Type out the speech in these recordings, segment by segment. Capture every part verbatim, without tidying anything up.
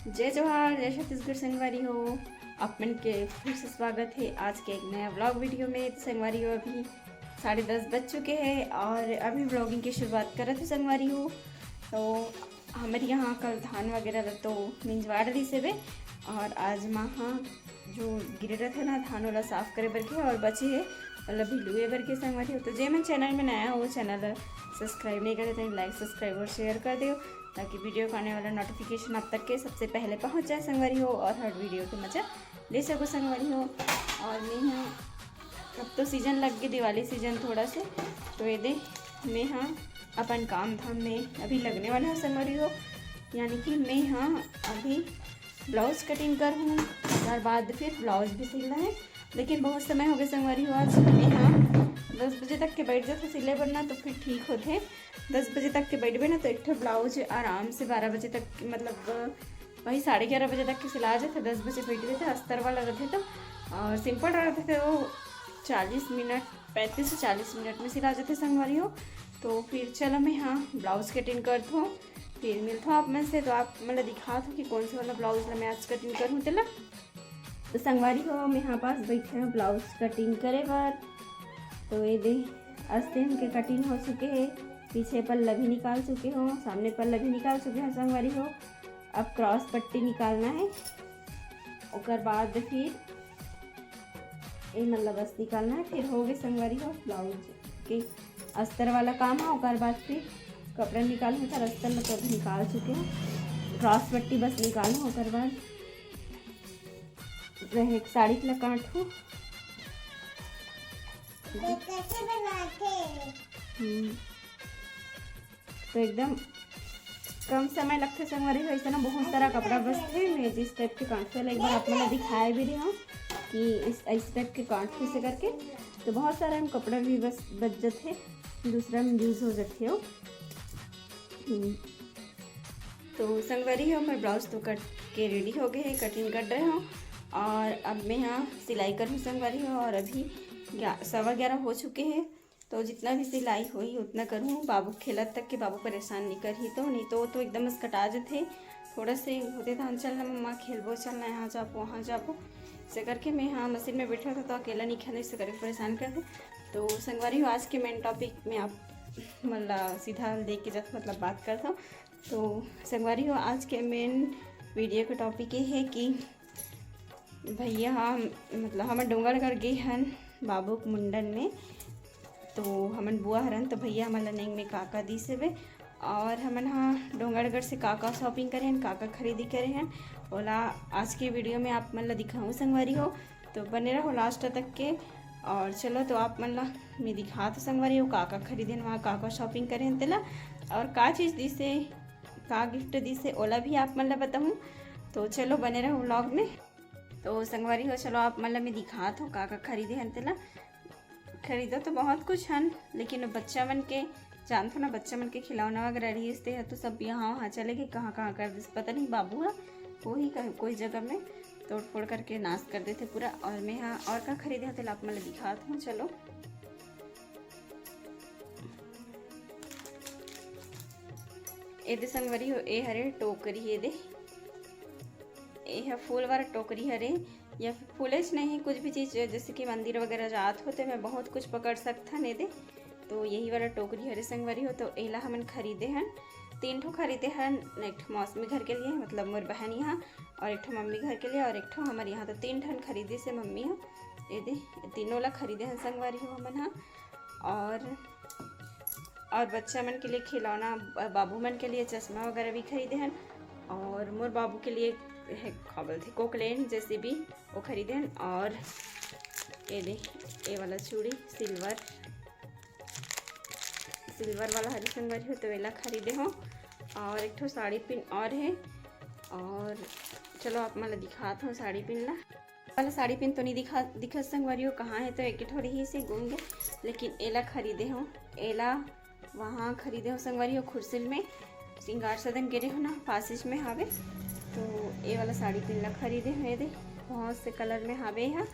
जय जोहार, जय छत्तीसगढ़ संगवारी हो। आप मन के फिर से स्वागत है आज के एक नया व्लॉग वीडियो में। तो संगवारी हो, अभी साढ़े दस बज चुके हैं और अभी व्लॉगिंग की शुरुआत करत है संगवारी हो। तो हमर यहाँ कल धान वगैरह ला तो मिंजवा डरिस हेबे और आज माँ हा जो गिरे रथे ना धान, ओला साफ करे बर के और बचे है, ओला भी लुए बर के संगवारी हो। तो जे मन चैनल में नया हो, वो चैनल ला सब्सक्राइब नहीं करे तो लाइक, सब्सक्राइब और शेयर कर दियो, ताकि वीडियो का आने वाला नोटिफिकेशन आप तक के सबसे पहले पहुँच जाए संगवारी हो और हर वीडियो के मजा ले सको संगवारी हो। और मैं यहाँ अब तो सीजन लग गई, दिवाली सीजन थोड़ा से, तो ये दे मैं हाँ अपन काम धाम में अभी लगने वाला हूँ संगवारी हो। यानी कि मैं हाँ अभी ब्लाउज कटिंग कर हूँ, ओकर बाद फिर ब्लाउज भी सिलना है। लेकिन बहुत समय हो गए संगवारी हो, आज मैं हाँ दस बजे तक के बैठ जाते सिले बर ना, तो फिर ठीक होते। दस बजे तक के बैठबे ना, तो एक ठो ब्लाउज आराम से बारह बजे तक, मतलब वही साढ़े ग्यारह बजे तक के सिला जाते। दस बजे बैठबे तो अस्तर वाला रहते तो, और सिंपल रहते तो वो चालीस मिनट, पैंतीस से चालीस मिनट में सिला जाते संगवारी हो। तो फिर चलो मैं हाँ ब्लाउज कटिंग करत हूँ, फिर मिलत हूँ आप मन से। तो आप मन ला दिखात हूँ कि कौन से वाला ब्लाउज ला मैं आज कटिंग करूँ तेला। तो संगवारी हो, मैं यहाँ पास बैठे हूँ ब्लाउज कटिंग करे बर। तो ये दे अस्तीन के कटिंग हो चुके हैं, पीछे पल्ला भी निकाल चुके हो, सामने पल्ला भी निकाल चुके हो संगवारी हो। अब क्रॉस पट्टी निकालना है, ओकर बाद फिर ये मतलब बस निकालना है, फिर हो गए संगवारी हो ब्लाउज के अस्तर वाला काम है। ओकर बाद फिर कपड़ा निकालना था, अस्तर मतलब निकाल चुके हो, क्रॉस पट्टी बस निकालना। ओकर बाद रहे एक साड़ी के ला काटहूँ। कैसे बनाते? हम्म। तो एकदम कम समय लगथे संगवारी हो, ऐसे ना बहुत सारा कपड़ा बचथे। मैं जिस टाइप के काटथे, एक बार आप मन ला दिखाए भी रहे हूँ कि इस, इस टाइप के काटथे से करके, तो बहुत सारा हम कपड़ा भी बस बच जाथे, दूसरा में यूज हो जाथे हो। हम्म। तो संगवारी हो, मैं ब्लाउज तो कट के रेडी हो गए है, कटिंग कर रहे हूँ और अब मैं यहाँ सिलाई करहूँ संगवारी हो। और अभी ग्या-, सवा ग्यारह हो चुके हैं, तो जितना भी सिलाई होही उतना करहूँ। बाबू खेलत तक के बाबू परेशान नहीं करही, तो नहीं तो, तो एकदम से कटा जथे। थोड़ा से होते धान चलना मम्मा खेलबो, चलना यहाँ जाबो वहाँ जाबो, से करके मैं हाँ मशीन में बैठा था तो अकेला नहीं खेले, से करके परेशान कर दे। तो संगवारी हो, आज के मेन टॉपिक में आप मन ला सीधा देख के जब मतलब बात करता हूँ। तो संगवारी हो, आज के मेन वीडियो का टॉपिक ये है कि भैया हम मतलब हमन डोंगरगढ़ गए हन बाबू के मुंडन में। तो हमन बुआ हरन, तो भैया हमन ला नेंग में का का दिस हेबे और हमन हा डोंगरगढ़ से का का शॉपिंग करे हन, का का खरीदी करे हन, ओला आज के वीडियो में आप मन ला दिखाऊँ संगवारी हो। तो बने रहो लास्ट तक के। और चलो, तो आप मन ला मैं दिखात हूँ संगवारी हो का का खरीदे हन, वहाँ का का शॉपिंग करे हन तेला, और का चीज़ दिस हे, का गिफ्ट दिस हे, ओला भी आप मन ला बताऊँ। तो चलो बने रहो व्लॉग में। तो संगवारी हो, चलो आप मन ला मैं दिखात हूँ का का खरीदे हन तेला। खरीदो तो बहुत कुछ हन, लेकिन बच्चा मन के जानथो ना, बच्चा मन के खिलौना वगैरह रहिस ते ह तो सब यहाँ वहाँ चले गए, कहाँ कहाँ कर दिस पता नहीं। बाबू ह वही कहीं कोई जगह में तोड़ फोड़ करके नाश कर देथे पूरा। और मैं हाँ और का खरीदे हूँ तेला आप मन ला दिखात हूँ। चलो ए दे संगवारी हो, ए हरे टोकरी, ए दे, ए ह फूल वाला टोकरी हरे, या फिर फूलेच नहीं, कुछ भी चीज़ जैसे कि मंदिर वगैरह जात हो, तो मैं बहुत कुछ पकड़ सकथन ए दे। तो यही वाला टोकरी हरे संगवारी हो, तो एला हमन खरीदे हन, तीन ठो खरीदे हन, एक ठो मौसमी घर के लिए, मतलब मोर बहन यहाँ, और एक ठो मम्मी घर के लिए, और एक ठो हमर यहाँ। तो तीन ठन खरीदे से मम्मी ह, ए दे, तीनों ला खरीदे हन संगवारी हो हमन ह। और और बच्चा मन के लिए खिलौना, ब-, बाबू मन के लिए चश्मा वगैरह भी खरीदे हन। और मोर बाबू के लिए है, का बोलथे, कोकलेन जैसे भी वो खरीदे हन। और ये दे, ये वाला चूड़ी सिल्वर, सिल्वर वाला हरी संगवारी हो, तो एला खरीदे हो। और एक ठो साड़ी पिन और है। और चलो आप मन ला दिखात हूँ साड़ी पिन ला। वाला साड़ी पिन तो नहीं दिखा, दिखत संगवारी हो कहाँ है, तो एक ठो रही से गुम गया, लेकिन एला खरीदे हो। एला वहाँ खरीदे हो संगवारी हो, खुरसिल में, श्रृंगार सदन गे रहे हो ना, पासेज में हावे। तो ए वाला साड़ी पिन ला खरीदे हो, ये दे, बहुत से कलर में हावे यहाँ।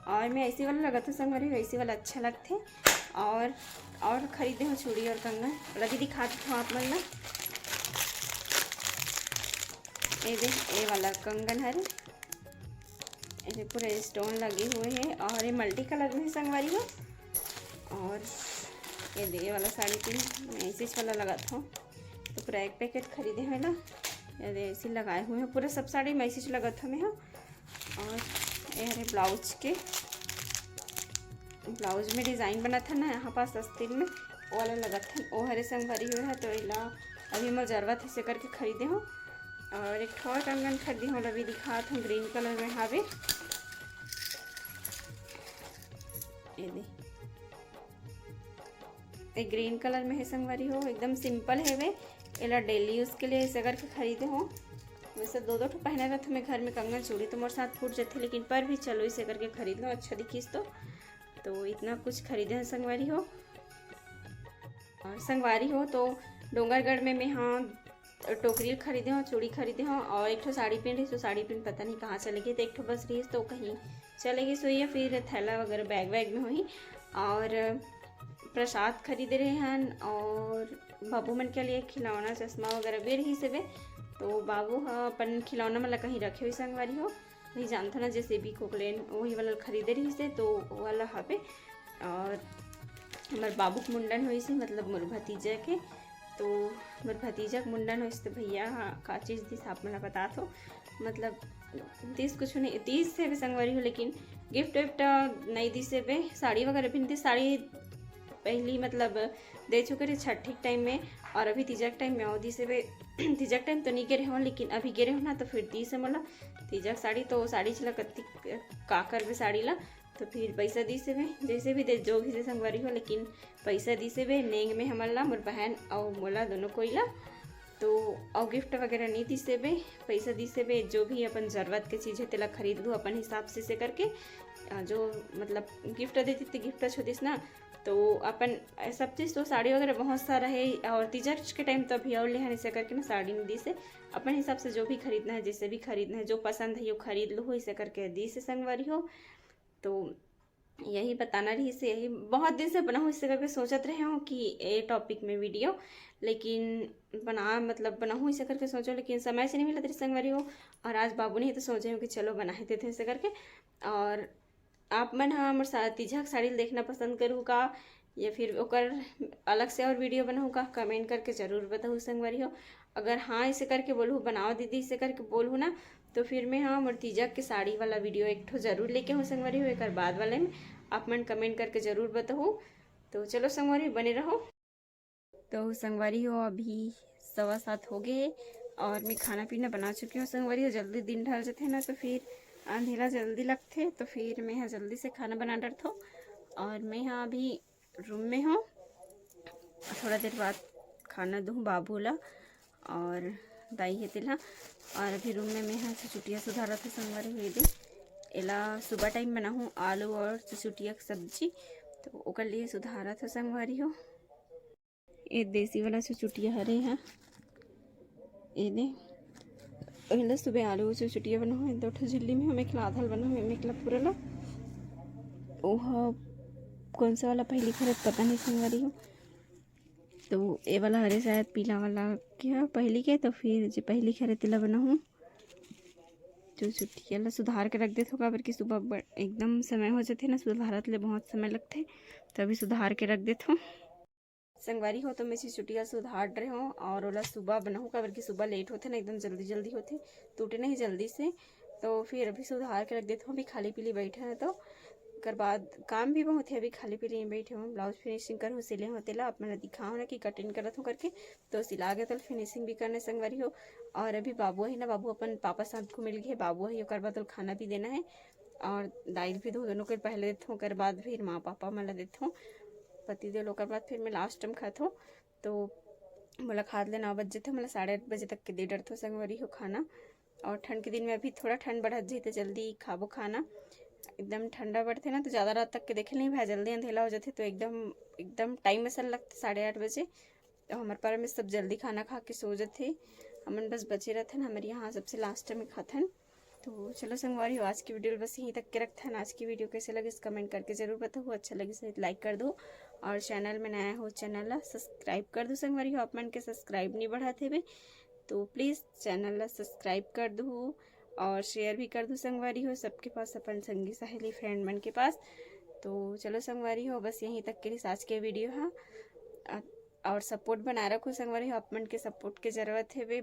और मैं ऐसी वाला लगत हो संगवारी हो, ऐसी वाला अच्छा लगथे। और और खरीदे हो चूड़ी और कंगन, ओला भी दिखा देथव आप मन ला। ये दे, ये वाला कंगन हरे, ये पूरा स्टोन लगे हुए हैं और ये मल्टी कलर में है संगवारी हो। और ये दे, ये वाला साड़ी पिन मैं ऐसे वाला लगात हूँ, तो पूरा एक पैकेट खरीदे हैं ना। ये दे, ऐसे लगाए हुए हैं, पूरा सब साड़ी मैं ऐसे लगात हूँ मैं, हाँ। और ये हरे ब्लाउज के, ब्लाउज में डिजाइन बनत है ना यहाँ पास आस्तीन में, वो वाला लगत है, वो हरे संगवारी हो है। तो इला अभी मोर जरूरत है से करके खरीदे हो। और एक ठो और कंगन खरीदे हो, अभी दिखात हूँ, ग्रीन कलर में हावे। ये दे, ये ग्रीन कलर में है संगवारी हो, एकदम सिंपल है वे। एला डेली यूज के लिए ऐसे करके खरीदे हो। वैसे दो दो ठो पहने रहते मैं घर में कंगन चूड़ी, तो मोर साथ फूट जाते, लेकिन पर भी चलो इसे करके खरीद लो, अच्छा दिखिस तो। तो इतना कुछ खरीदे हैं संगवारी हो। और संगवारी हो तो डोंगरगढ़ में मैं हाँ टोकरी खरीदे हो, चूड़ी खरीदे हो और एक ठो साड़ी पिन रही, तो साड़ी पिन पता नहीं कहाँ चले गई, तो एक ठो बस रही तो कहीं चले गई सोई या फिर थैला वगैरह बैग वैग में होही। और प्रसाद खरीदे रहे हन और बाबू मन के लिए खिलौना, चश्मा वगैरह भी रही से बे। तो बाबू ह अपन खिलौना मन ला कहीं रखे हुई संगवारी हो, वही जानथो ना, जैसे भी कोकलेन वही वाला खरीदे रही से, तो वो वाला हवे। और हमर बाबू के मुंडन होइस हे, मतलब मोर भतीजा के। तो मोर भतीजा के मुंडन होइस, तो भैया ह का चीज दिस, आप मन ला बतात हो, मतलब दिस कुछ नहीं, दिस से भी संगवारी हो, लेकिन गिफ्ट विफ्ट नहीं दिस से बे। साड़ी वगैरह भी नहीं दिस, साड़ी पहली मतलब दे चुके रहे छठ के टाइम में, और अभी तीजा के टाइम में और दिस से बे। तीजा के टाइम तो नहीं गे रहे हो, लेकिन अभी गे रहे हो ना, तो फिर दिस से मोला तीजा के साड़ी। तो साड़ी चला कत्ती का करबे साड़ी ला, तो फिर पैसा दिस से बे, जैसे भी दे, जो भी से संगवारी हो, लेकिन पैसा दिस से बे नेंग में हमन ला, मोर बहन अउ मोला, दोनों कोई ला। तो अउ गिफ्ट वगैरह नहीं दिस से बे, पैसा दिस से बे, जो भी अपन जरूरत के चीज है तेला खरीद लू अपन हिसाब से, से करके। अ, जो मतलब गिफ्ट देती थी, गिफ्ट छो दिस ना, तो अपन सब चीज तो साड़ी वगैरह बहुत सारा है, और तीजा के टाइम तो अभी और लेहन, इसे करके ना साड़ी नहीं दिस से। अपन हिसाब से जो भी खरीदना है, जैसे भी खरीदना है, जो पसंद है, यो खरीद लो, इसे करके दिस से संगवारी हो। तो यही बताना रही से, यही बहुत दिन से बनाऊँ इसे करके सोचत रहे हूँ कि ए टॉपिक में वीडियो, लेकिन बना मतलब बनाऊँ इसे करके सोचो, लेकिन समय से नहीं मिलत रही संगवारी हो। और आज बाबू नहीं तो सोचे हूँ कि चलो बना ही देते हैं इसे करके। और आप मन ह मोर सा-, तीजा के साड़ी ल देखना पसंद करू का, या फिर ओकर अलग से और वीडियो बनाऊँ का, कमेंट करके जरूर बताहू संगवारी हो। अगर हाँ इसे करके बोलहू, बनाओ दीदी इसे करके बोलहू ना, तो फिर मैं हाँ मोर तीजा के साड़ी वाला वीडियो एक ठो जरूर लेके हूँ संगवारी हो, एकर बाद वाले में आप मन कमेंट करके जरूर बताहू। तो चलो संगवारी हो, बने रहो। तो संगवारी हो, अभी सवा सात हो गए हे और मैं खाना पीना बना चुकी हूँ संगवारी हो। जल्दी दिन ढल जाते ना, तो फिर अंधेरा जल्दी लगते, तो फिर मैं यहाँ जल्दी से खाना बना डरथो। और मैं यहाँ अभी रूम में हूँ, थोड़ा देर बाद खाना दूँ बाबू ला और दाई हे तेला। और अभी रूम में मैं यहाँ से चुटिया सुधारत हूँ संगवारी हो। ये दे, एला सुबह टाइम बनाहूँ आलू और चुचुटिया के सब्जी, तो ओकर लिए सुधारत हूँ संगवारी हो। ए देसी वाला चुचुटिया हरे हा, ए दे, पहले सुबह आलू चुचुटिया बनाहूँ, दो ठो झिल्ली में हम एकला आधा ल बनाहूँ, हम एकला पूरा ला। ओह कौन सा वाला पहली खरे पता नहीं संगवारी हो। तो ए वाला हरे शायद पीला वाला के ह पहली के, तो फिर जे पहली खरे तेला बनाहूँ। चुचुटिया ला सुधार के रख देथो, काबर कि सुबह ब-, एकदम समय हो जाथे ना, सुधारत ले बहुत समय लगथे, तो अभी सुधार के रख देथो। संगवारी हो, तो मैं चुचुटिया सुधार रहे हूँ और ओला सुबह बनाहूँ, काबर कि सुबह लेट होथे ना, एकदम जल्दी जल्दी होथे, टूटे नहीं जल्दी से। तो फिर अभी सुधार के रख देथो, अभी खाली पीली बैठे हैं, तो ओकर बाद काम भी बहुत है, अभी खाली पीली नहीं बैठे हूँ, ब्लाउज फिनिशिंग करहूँ, सिले हूँ, तेला आप मन ला दिखाओ ना कि कटिंग करत हूँ करके। तो सिला गया तो फिनिशिंग भी करने संगवारी हो। और अभी बाबू है ना, बाबू अपन पापा साथ को मिल गए, बाबू है, ओकर बाद ओला खाना भी देना है और दाई भी दो, दोनों के पहले देथों, ओकर बाद फिर माँ पापा मन ला देथों, पति देव ला, ओकर बाद फिर मैं लास्ट टाइम खाथों। तो मोला खात ले नौ बज जथे, मोला साढ़े आठ बजे तक के दे डरथों संगवारी हो खाना। और ठंड के दिन में अभी थोड़ा ठंड बढ़त जही तो जल्दी खाबो खाना, एकदम ठंडा बढ़थे ना, तो ज़्यादा रात तक के देखे नहीं भाई, जल्दी अंधेला हो जाथे, तो एकदम एकदम टाइम असन लगथे साढ़े आठ बजे। तो हमारे पारा में सब जल्दी खाना खा के सो जाथे, हमन बस बचे रहथन, हमारे यहाँ सबसे लास्ट में खाथन। तो चलो संगवारी हो, आज की वीडियो बस यहीं तक के रखथन। आज की वीडियो कैसे लगिस कमेंट करके जरूर बताओ, अच्छा लगिस तो लाइक कर दो, और चैनल में नया हो चैनल ला सब्सक्राइब कर दो संगवारी हो, आप मन के सब्सक्राइब नहीं बढ़त हेबे। तो please channel ला subscribe कर दू और share भी कर दू संगवारी हो, सबके पास, अपन संगी सहेली friend मन के पास। तो चलो संगवारी हो, बस यहीं तक के रहिस आज के video हा। अ-, और support बनाए रखो संगवारी हो, आप मन के support के जरूरत हे बे।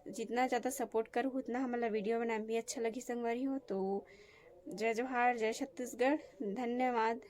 जितना ज़्यादा support करू, उतना हमला video बनाए में भी अच्छा लगी संगवारी हो। तो जय जोहार, जय छत्तीसगढ़, धन्यवाद।